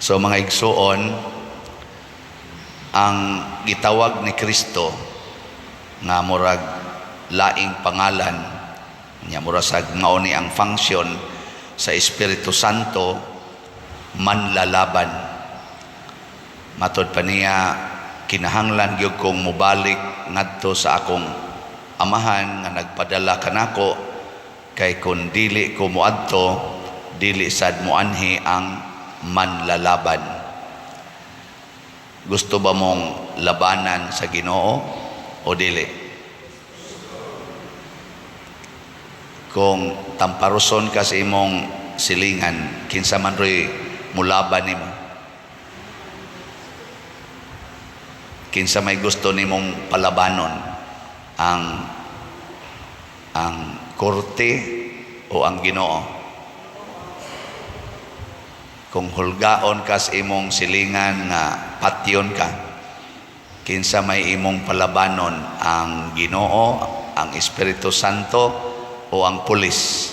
So, mga igsuon, ang gitawag ni Kristo nga murag laing pangalan niya, mura sag mao ni ang function sa Espiritu Santo, manlalaban. Matod pa niya, "Kinahanglan gyud kong mobalik ngadto sa akong Amahan nga nagpadala kanako, kay kun dili ko moadto, dili sad moanhi ang manlalaban." Gusto ba mong labanan sa Ginoo o dili? Kung tamparuson ka sa imong silingan, kinsa man ro'y mulaban nimo? Kinsa may gusto nimong palabanon? Ang korte o ang Ginoo? Kung hulgaon ka sa imong silingan nga patyon ka, kinsa may imong palabanon? Ang Ginoo, ang Espiritu Santo o ang pulis?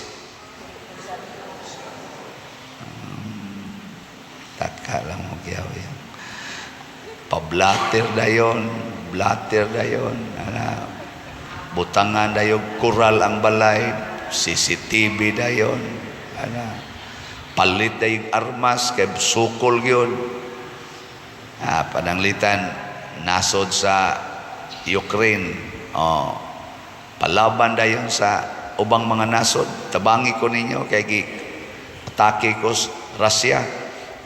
Taka lang mo giyaw yan. Pa-blatter dayon, blatter dayon, ana, butangan dayon kural ang balay, CCTV dayon, ana, palit dayon armas kay sukol gyud. Ah, pananglitan nasod sa Ukraine, oh, palaban dayon sa ubang mga nasod, "Tabangi ko ninyo kay gi atake ko Russia."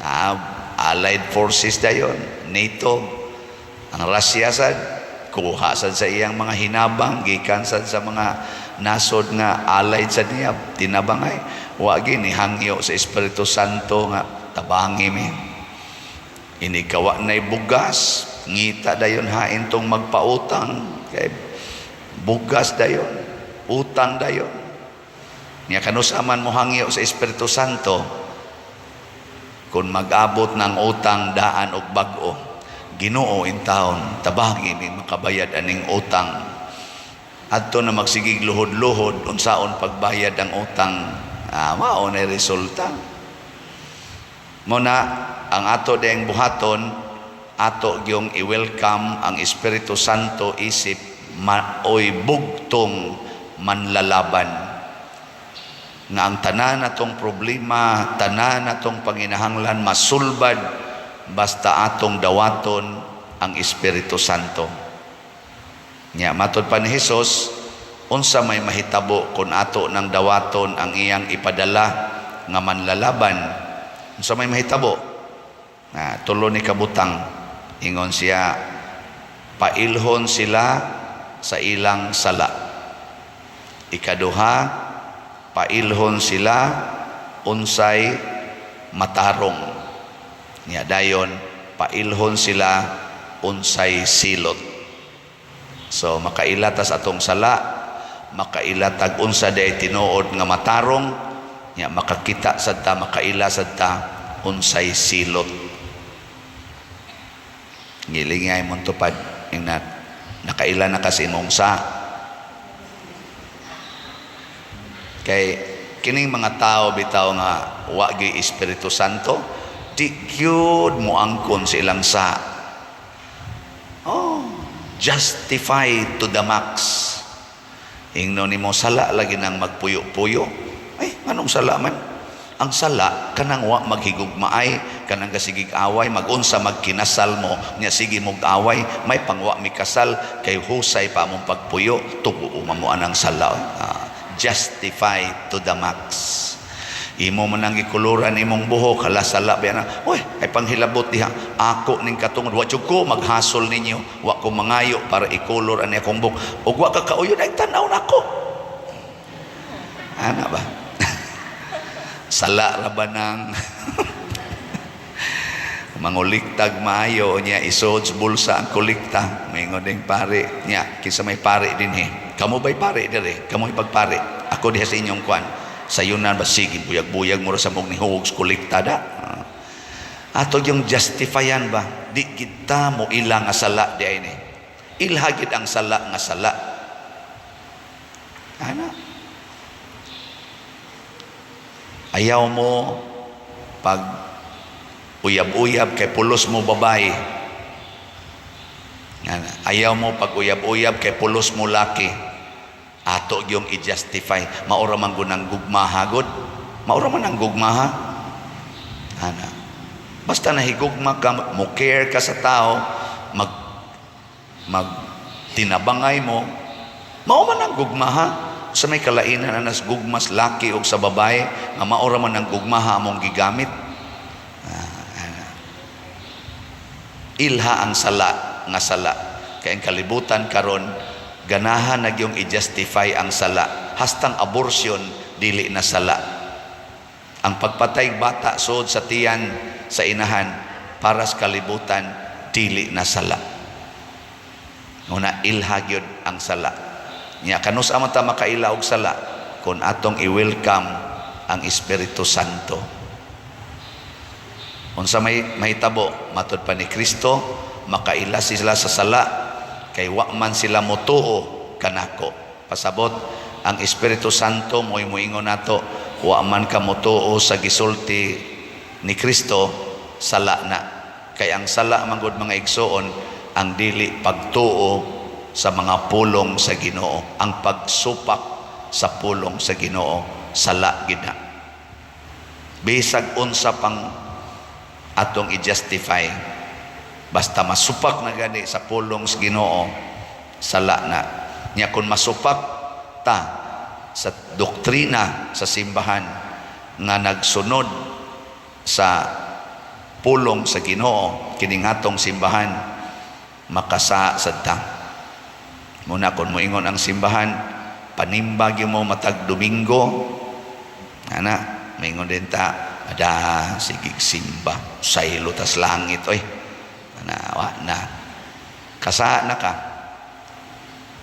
Ah, allied forces dayon, NATO. Ang Russia sad kuha sad sa iyang mga hinabang gikan sad sa mga nasod nga allied sad niya, tinabangay. Wa gini hangyo sa Espiritu Santo nga tabangi mi. Inikawa na'y bugas, ngita dayon hain tong magpautang kay bugas dayon, utang dayon. Nya kanusa man mo hangyo sa Espiritu Santo kung mag-abot ng utang daan og bag-o? "Ginoo in town, tabangi mi makabayad aning utang." Adto na magsigig luhod-luhod unsaon pagbayad ang utang. Ah, mao na resulta. Mo na ang ato diyang buhaton, ato gyung i-welcome ang Espiritu Santo isip maoy bugtong manlalaban nga ang tanan natong problema, tanan natong panginahanglan masulbad basta atong dawaton ang Espiritu Santo. Nya matod pa ni Hesus, unsa may mahitabo kung ato nang dawaton ang iyang ipadala nga manlalaban? Unsa may mahitabo? Na tulo ni kabutang. Ingon siya, pailhon sila sa ilang sala. Ikaduha, pailhon sila unsay matarong. Nya dayon, pailhon sila unsay silot. So makaila ta sa atong sala, makaila tag unsa day tinuod nga matarong, nya makakita sad ta, makaila sad ta unsay silot. Gilingay mo tupad ing na, nakaila na kasi imong sa. Kay kining mga tao bitaw nga wa gyud Espiritu Santo, di gyud moangkon sa ilang sa. Oh, justify to the max. Ingno nimo, sala lagi nang magpuyo-puyo. Ay, anong sala man? Ang sala kanang wa maghigugmaay, kanang kasigig away, magunsa magkinasal mo, nya sige mog away, may pangwa mi kasal kay husay pa among pagpuyo, tugo mo anang sala. Ah, justify to the max. Imo man ang gikuluran imong buhok, hala, sala ba na? Uy, ay panghilabot diha. Ako ning katungod, wa jud ko maghasol ninyo, wa ko mangayo para ikulor ani akong buhok. Ug wa ka kauyon ay tan-aw nako. Ana ba? Sala ra ba nang manguliktag maayo niya, isod sa bulsa ang kolekta? Maingon ding pare niya, kinsa may pare dinhi? Kamo ba'y pare dire? Kamo pagpare ako diha sa inyong kwan, sayunan ba? Sige, buyag-buyag mo ra sa mong nihugog sa kolekta da. Ah. Ato yung justifyan ba, di kita mo ila nga sala di ay ni ilha gid ang sala nga sala ana. Ayaw mo pag Uyab-uyab kay pulos mo babae. Ayaw mo pag uyab-uyab kay pulos mo laki. Ato yung i-justify. Maura man gunang gugmaha gud. Maura man ang gugmaha. Ana. Basta nahigugma ka, mo care ka sa tao, mag mag tinabangay mo, mao man ang gugmaha. Sa may kalainan na nas gugmas laki og sa babae, nga maura man ang gugmaha among gigamit. Ah, ilha ang sala nga sala. Kay ang kalibutan karon ganahan na gyung i-justify ang sala. Hastang abortion dili na sala. Ang pagpatay bata sud sa tiyan sa inahan, para sa kalibutan dili na sala. Una, ilha gyud ang sala. Nya kanus-a man ta makaila og sala kung atong i-welcome ang Espiritu Santo? Unsa may mahitabo matud pa ni Kristo, makaila sila sa sala kay wa man sila motuo kanako. Pasabot, ang Espiritu Santo mo'y moingon nato, wa man ka motuo sa gisulti ni Kristo, sala na. Kay ang sala man gud, mga igsoon, ang dili pagtuo sa mga pulong sa Ginoo, ang pagsupak sa pulong sa Ginoo, sala gid na. Bisag unsa pang atong i-justify, basta masupak na gani sa pulong sa Ginoo, sala na. Nya kung masupak ta sa doktrina sa simbahan nga nagsunod sa pulong sa Ginoo, kining atong simbahan, makasa sad ta. Muna kung moingon ang simbahan, "Panimba gyud mo matag Domingo," ana, maingon din ta, "Ada sige simba, saylo tas langit oy." Ana, wa na. Kasa na ka.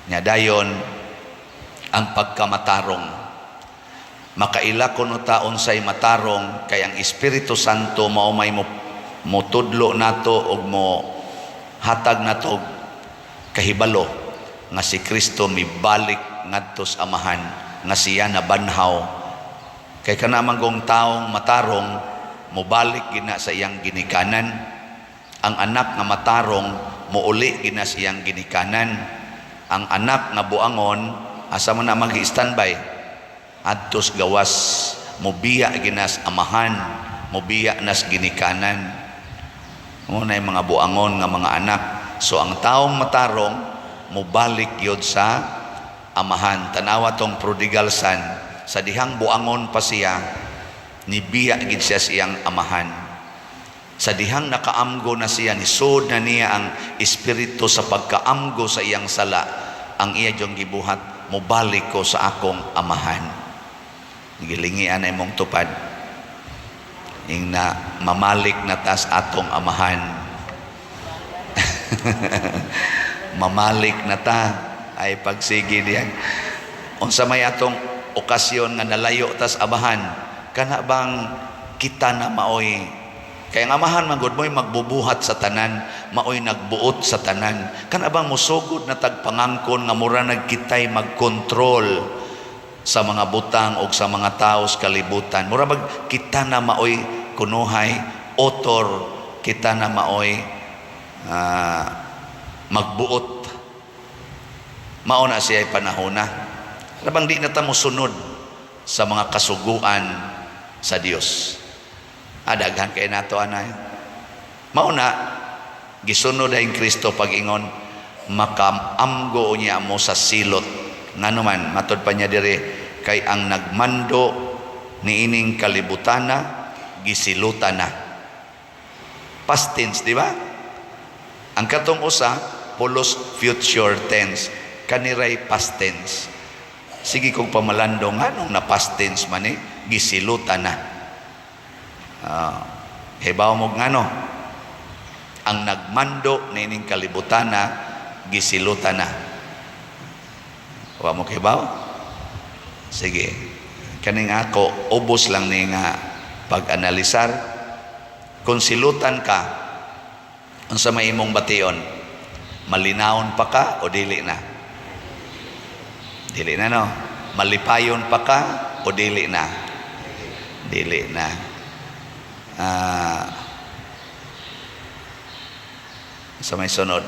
Nya dayon ang pagkamatarong. Makaila kuno ta unsay matarong kay ang Espiritu Santo mao may mo motudlo nato og mo hatag nato og kahibalo nga si Kristo mibalik ngadto sa Amahan, nga siya nabanhaw. Kay kana man gong taong matarong, mobalik gina sa iyang ginikanan. Ang anak nga matarong, mouli gina sa iyang ginikanan. Ang anak nga buangon, asa man na mag-standby? Adtos gawas, mobiya ginas amahan, mobiya nas ginikanan. Mo na yung mga buangon nga mga anak. So ang taong matarong, mobalik yod sa amahan. Tanawa tong prodigal son, sa dihang buangon pa siya, nibiya gid siya sa iyang amahan. Sa dihang nakaamgo na siya, nisod na niya ang espiritu sa pagkaamgo sa iyang sala, ang iya diyong gibuhat, mobalik ko sa akong amahan. Gilingian na imong tupad. Ing na mamalik na tas atong amahan. Mamalik na ta ay pagsige diyan. Unsa may atong okasyon nga nalayo tas amahan, kana bang kita na maoy, kay ang amahan man gud mo'y magbubuhat sa tanan, maoy nagbuot sa tanan. Kana bang musugod na tag pangangkon nga mura nagkitay magkontrol sa mga butang o sa mga tao sa kalibutan? Mura bag kita na maoy kunuhay author, kita na maoy magbuot. Mao na siya panahon na. Rabang di na ta mosunod sa mga kasuguan sa Dios. Adaghan kay nato anay. Mao na gisunod ang Kristo pag-ingon, "Makaamgo niya mo sa silot." Ngano man, matod pa niya dire, kay ang nagmando niining kalibutana gisilutan na. Past tense, di ba? Ang katong usa pulos future tense, kaniray past tense. Sige kong pamalandong, anong na past tense man eh, gisilutan na. Hibaw mo ngano? Ang nagmando niining kalibutana gisilutan na. Wa mo kibaw? Sige. Kaning ako, ubos lang ni nga pag-analisar. Kung silutan ka, unsa may imong bation? Malinawon pa ka o dili na? Dili na, no? Malipayon pa ka o dili na? Dili na. Sa may sunod,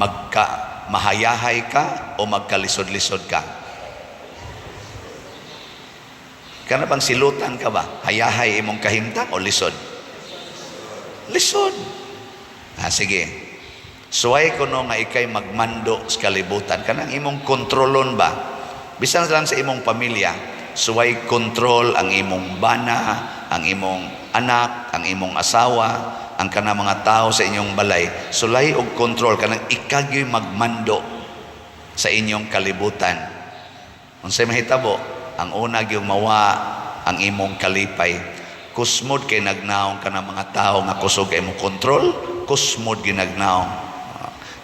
magka mahayahay ka o magkalisod-lisod ka? Kana bang silutan ka ba? Hayahay imong kahimtang o lisod? Lisod. Ah, sige. Suway kuno nga ikay magmando sa kalibutan. Kanang imong kontrolon ba? Bisan lang sa imong pamilya, suway kontrol ang imong bana, ang imong anak, ang imong asawa, ang kanang mga tao sa inyong balay. Sulay og kontrol kanang ikaw gyud magmando sa inyong kalibutan. Unsay mahitabo? Ang una gyud, mawa ang imong kalipay. Kusmod kay nagnaong ka ng mga tao nga kusog kay mo kontrol, kusmod ginagnaong.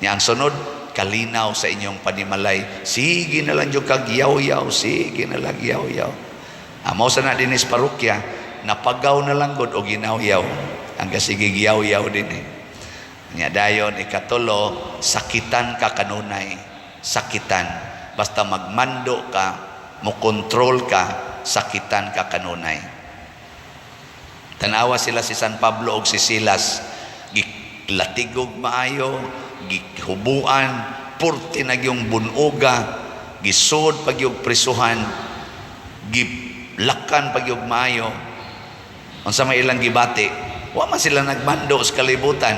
Nya ang sunod, kalinaw sa inyong panimalay. Sige na lang jud kag yaw-yaw, sige na lang yaw-yaw. Amo sa na dinis parokya, napagaw na lang gud og ginaw-yaw. Ang kasige yaw-yaw din eh. Nya dayon ikatulo, sakitan ka kanunay. Sakitan. Basta magmando ka, mo kontrol ka, sakitan ka kanunay. Tanawa sila si San Pablo og si Silas, gilatigog maayo, gihubuan, purti na gyung bunuga, gisod pag yung prisuhan, gilakan pag yung maayo. Unsa may ilang gibati? Wa man sila nagmando sa kalibutan.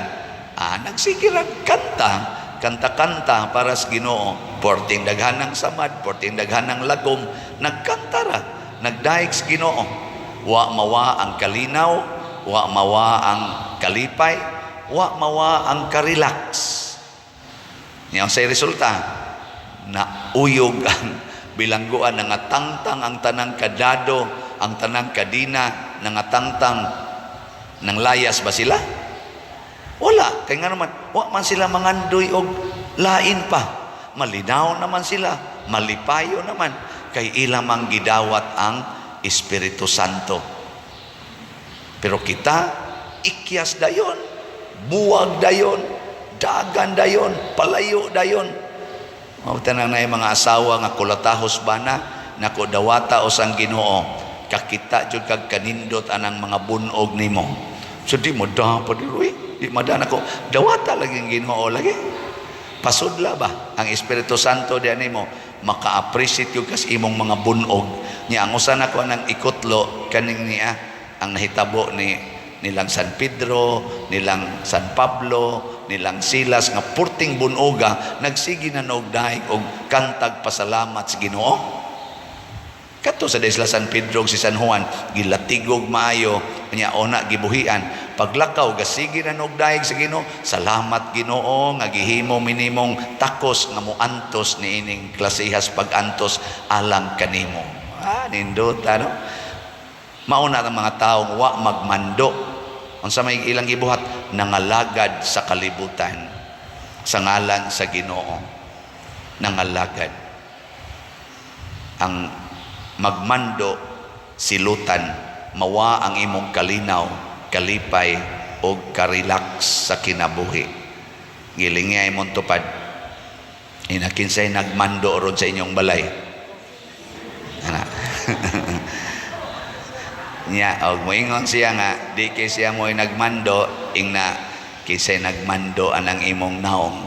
Ah, nagsige rag kanta, kanta-kanta para sa Ginoo. Porting daghanang samad, porting daghanang lagom, nagkanta ra, nagdayeg sa Ginoo. Wa mawa ang kalinaw, wa mawa ang kalipay, wa mawa ang karelax. Niya say resulta, na uyog ang bilangguan, nangatangtang ang tanang kadado, ang tanang kadina, nangatangtang. Nang layas ba sila? Wala. Kaya nga naman, wa man sila mangandoy og lain pa. Malinaw naman sila, malipayo naman. Kay ila mang gidawat ang Espiritu Santo. Pero kita, ikyas dayon, buwag dayon, dagan dayon, palayo dayon. Mao tanan na yung mga asawa nga kulatahos bana, nako, dawata usang Ginoo, kakita jud kag kanindot anang mga bunog nimo. So di mo dapat uy, di madan ako. Dawata lagi ang Ginoo lagi. Pasudla ba ang Espiritu Santo diyan nimo, maka-appreciate yung kas imong mga bunog. Nya ang usa nako anang ikutlo kaning niya ang nahitabo ni nilang San Pedro, nilang San Pablo, nilang Silas nga purting bunoga, nagsige na og dayeg og kantag pasalamat sa Ginoo. Kato sa sila San Pedro ug si San Juan, gilatigog maayo, nya ona gibuhian. Paglakaw, gasige na og dayeg sa Ginoo. Salamat, Ginoo, nga gihimo minimong takos nga muantos niining klasehas pag-antos alang kanimo. Ah, nindot ano? Mauna ang mga taong wa magmando. Unsa may ilang gibuhat? Nangalagad sa kalibutan sa ngalan sa Ginoo. Nangalagad. Ang magmando, silutan, mawa ang imong kalinaw, kalipay o karelax sa kinabuhi. Gilingi imong tupad. Ina, kinsay nagmando ron sa inyong balay? Ana. Nya og moingon siya nga di kay siya mo'y nagmando, ingna kinsay nagmando anang imong naong?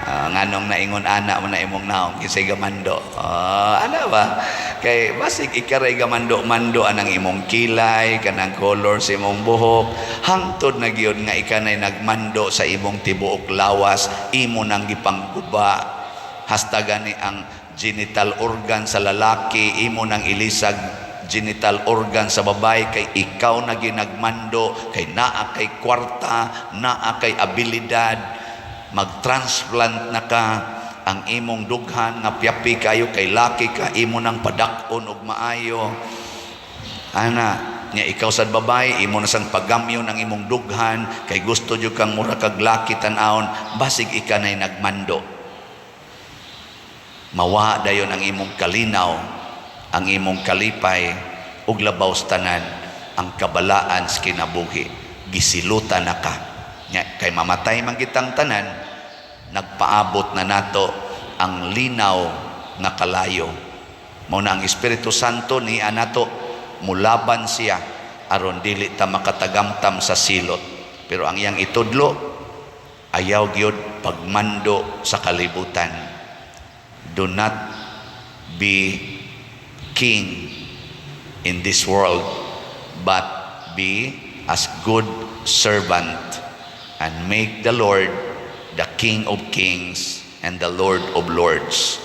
Nganong naingon ana mo na imong naong, kinsay gamando? Ana ba? Kay basig ikaray gamando-mando anang imong kilay, kanang color sa imong buhok, hangtod na gyud nga ikanay nagmando sa imong tibuok lawas, imo nang gipangguba. Hasta gani ang genital organ sa lalaki, imo nang ilisag genital organ sa babae kay ikaw na ginagmando, kay naa kay kwarta, naa kay abilidad, mag-transplant na ka ang imong dughan nga piyapi kayo kay laki ka, imo nang padak-on og maayo ana. Nya ikaw sad babae, imo na sang pagamyo ng imong dughan kay gusto jud kang mura kag laki tan-awon. Basig ika nay nagmando, mawa dayon ang imong kalinaw, ang imong kalipay, ug labaw sa tanan ang kabalaan sa kinabuhi. Gisilutan na ka. Nya, kay mamatay man kitang tanan, nagpaabot na nato ang linaw nga kalayo. Mao na ang Espiritu Santo ni anato mulaban siya aron dili ta makatagamtam sa silot. Pero ang iyang itudlo, ayaw gyud pagmando sa kalibutan. Do not be king in this world, but be as good servant and make the Lord the King of Kings and the Lord of Lords.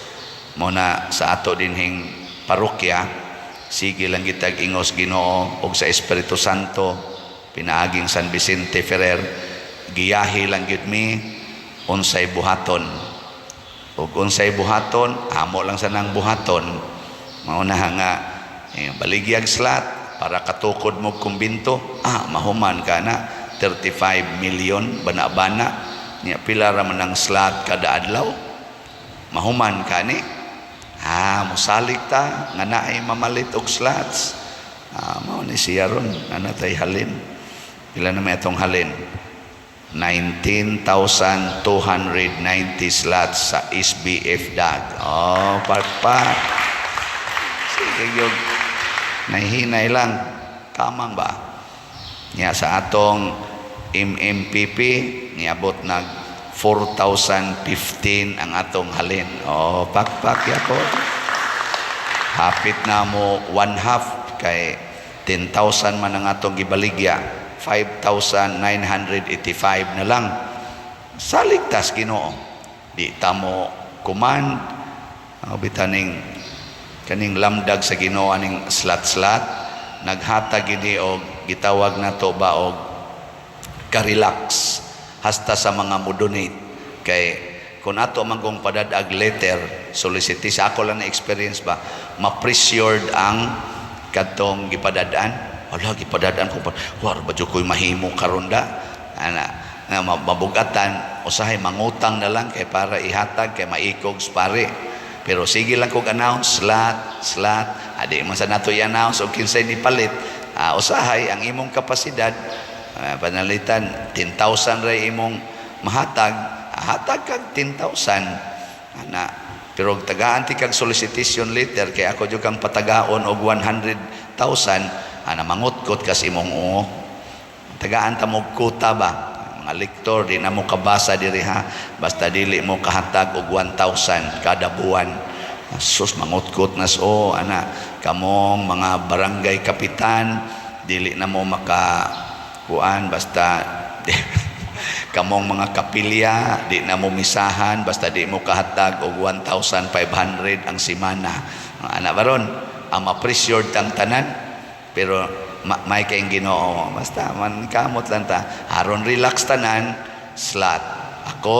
Mao na sa ato dinhing parokya, sige lang gitag ingos Ginoo og sa Espiritu Santo pinaaging San Vicente Ferrer, giyahi lang gyud mi unsay buhaton. Ug unsay buhaton, amo lang sa nang buhaton. Mao na nga baligyag slot para katukod mo kumbinto, mahuman ka na 35 million bana-bana niya. Pila ra man ang slot kada adlaw, mahuman ka ni. Musalig ta nga naay mamalit og slots. Mao ni siya ron ana tay halin. Pila na may atong halin? 19,290 slots sa SBF DAG. Oh, pakpak. Sige gyud. Nahihinay lang. Kamang ba? Nya sa atong MMPP, niabot nag 4,015 ang atong halin. Oh, pakpak yako. Hapit na mo one half kay 10,000 man ang atong gibaligya. 5,985 na lang. Salig tas Ginoo. Di ta mo command. Bitaning kaning lamdag sa Ginoo aning slot-slot, naghatag gini og gitawag nato ba og ka-relax hasta sa mga mo-donate, kay kung ato man kung padadag letter solicitation, ako lang na experience ba, ma-pressured ang kadtong gipadadaan. Wala gipadadaan ko pa, war ba jud ko'y mahimo karon da ana nga mabugatan, usahay mangutang na lang kay para ihatag kay maikog sa pare. Pero sige lang kog announce slot slot, adi man sa nato i-announce og kinsay ni palit. Usahay ang imong kapasidad, panalitan 10,000 ra imong mahatag, hatag kag 10,000 ana. Pero og tagaan ti kag solicitation letter, kay ako jud kang patagaon og 100,000 ana, mangutkot kas imong oo. Tagaan ta mo quota ba, mga lektor, di na mo kabasa diri ha, basta dili mo kahatag og 1,000 kada buwan. Sus, mangutkot na so ana. Kamong mga barangay kapitan, dili na mo maka kuan, basta kamong mga kapilya, di na mo misahan basta di mo kahatag og 1,500 ang simana. Ana baron ang ma-pressured tang tanan. Pero may kayong Ginoo, basta man kamot lang ta aron relax tanan slot. Ako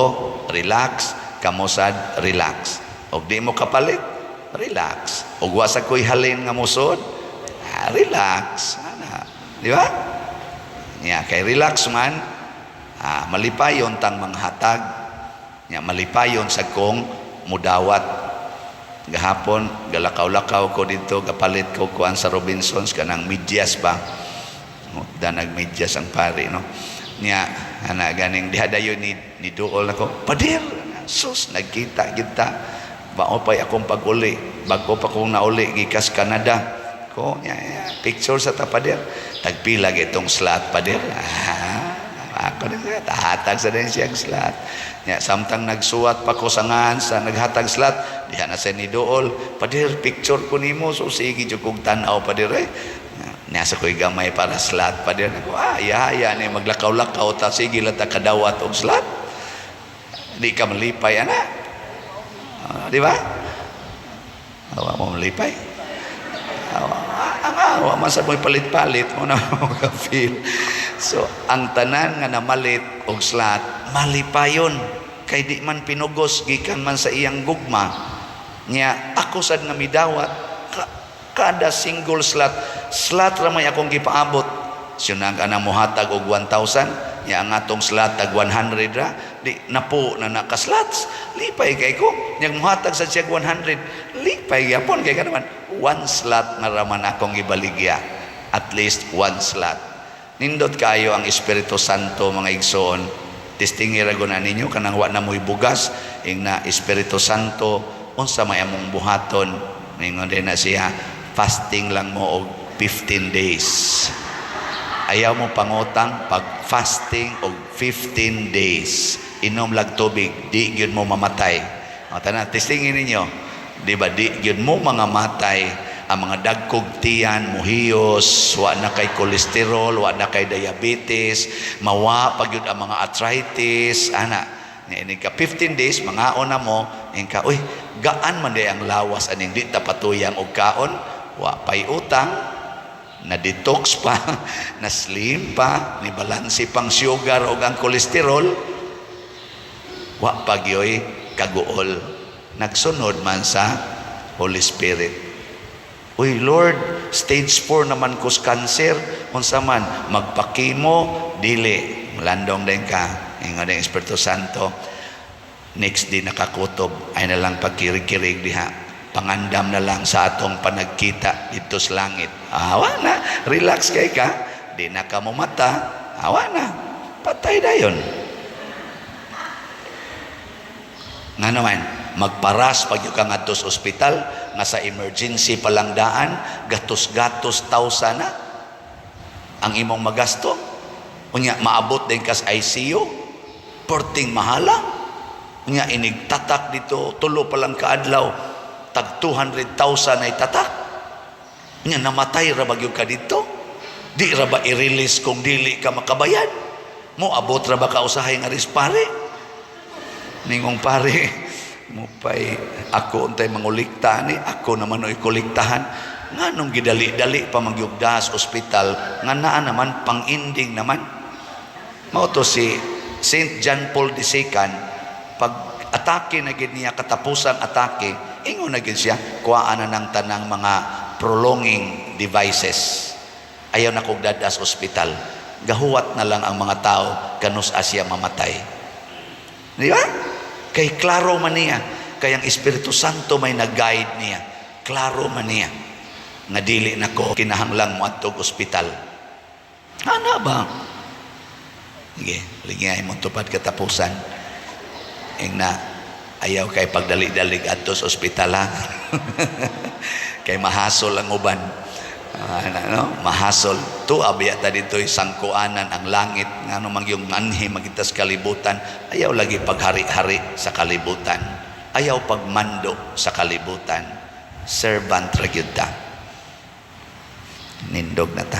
relax, kamo sad relax. Og di mo kapalit, relax. Og wa sa ko'y halin nga musod, relax ana, di ba? Nya kay relax man, malipayon tang manghatag. Nya malipayon sa kong mudawat. Gahapon galakaw-lakaw ko dito, gapalit ko kuan sa Robinsons, kanang medyas ba. Da nagmedyas ang pare, no. Nya ana ganing diha dayon ni duol nako, "Pader." Sus, nagkita kita. Bao pa'y akong pag-uli. Bago pa kong nauli gikas Canada. Ko nya, nya, picture sa ta, pader. Tagpila itong slot, pader. Ako din tahatag sa din siyang slot. Nya samtang nagsuwat pa ko sa ngan sa naghatag slot, diha na sa ni duol, "Pader, picture ko nimo." So sige jud kog tan-aw, pader eh. Nasa ko'y gamay para slot, pader. Ako, ya, ya ni maglakaw-lakaw ta, sige lang ta kadawat og slot. Di ka malipay ana. Di ba? Awa mo malipay. Awa, ang awa man sa mo'y palit-palit mo na mo ka-feel. So, ang tanan nga namalit og slot, malipayon. Kay di man pinugos, gikan man sa iyang gugma. Nya, ako sad nga midawat, kada single slot, slot ra may akong gipaabot. Siya na mohatag og 1,000, nya ang atong slot tag 100 ra, di napo na naka-slots. Lipay kay ko. Nya mohatag sa siya 100, lipay gyapon kay kanaman one slot na raman akong gibaligya. At least one slot. Nindot kayo ang Espiritu Santo, mga igsoon. Testingi ra na ninyo kanang wa na mo'y bugas, ingna, "Espiritu Santo, unsa may among buhaton?" Ningon din na siya, "Fasting lang mo og 15 days." Ayaw mo pangutang, pag fasting og 15 days. Inom lag tubig, di gyud mo mamatay. O tanan, testingin ninyo. Di ba, di gyud mo mga matay ang mga dagkog tiyan, muhiyos, wa na kay kolesterol, wa na kay diabetes, mawa pa gyud ang mga arthritis, ana. Nga inig ka 15 days, mangaon na mo, ing ka, "Uy, gaan man diay ang lawas aning di ta patuyang og kaon," wa pay utang, na detox pa, na slim pa, ni balanse pang sugar o ang kolesterol, wa pa gyoy kaguol. Nagsunod man sa Holy Spirit. "Uy Lord, stage 4 naman ko sa cancer, unsa man, magpa-chemo, dili?" Mulandong din ka, ingon ang Espiritu Santo, next day nakakutob, ay na lang pagkirig-kirig diha. Pangandam na lang sa atong panagkita dito sa langit. Awa na, relax kay ka, di na ka mumata, awa na, patay dayon. Nga naman, magparas pag ka ngadto sa ospital, nga sa emergency pa lang daan, gatos-gatos tawsa na ang imong magasto. Unya, maabot din kas ICU, perting mahala. Unya, inig tatak dito, tulo pa lang kaadlaw, tag 200,000 ay tatak. Unya, namatay ra ba gyud ka dito? Di ra ba i-release kung dili ka makabayad? Mo abot ra ba ka usahay nga ris pare? Ningong pare, mupay ako untay mangulikta ni, ako naman oy kolektahan. Nganong gidali-dali pa magyugdas ospital nga naa naman pang-ending naman? Mao to si Saint John Paul II, pag atake na gid niya, katapusang atake, ingon na gid siya, "Kuhaan na ng tanang mga prolonging devices. Ayaw na kog dadas ospital." Gahuwat na lang ang mga tao kanus siya mamatay. Di ba? Kay klaro man niya. Kay ang Espiritu Santo may nag-guide niya. Klaro man niya nga dili na ko kinahanglang moadtog ospital. Ana ba? Sige, ligay mo tupad katapusan. Ing na, ayaw kay pagdali-dalig adto sa ospital ha. Kay mahasol ang uban. Ah, ano, no? Mahasol. Tuwa biya ta dito sangkuanan ang langit ngano mang yung anhi magitas kalibutan. Ayaw lagi paghari-hari sa kalibutan. Ayaw pagmando sa kalibutan. Servant ra gyud ta. Nindog na ta.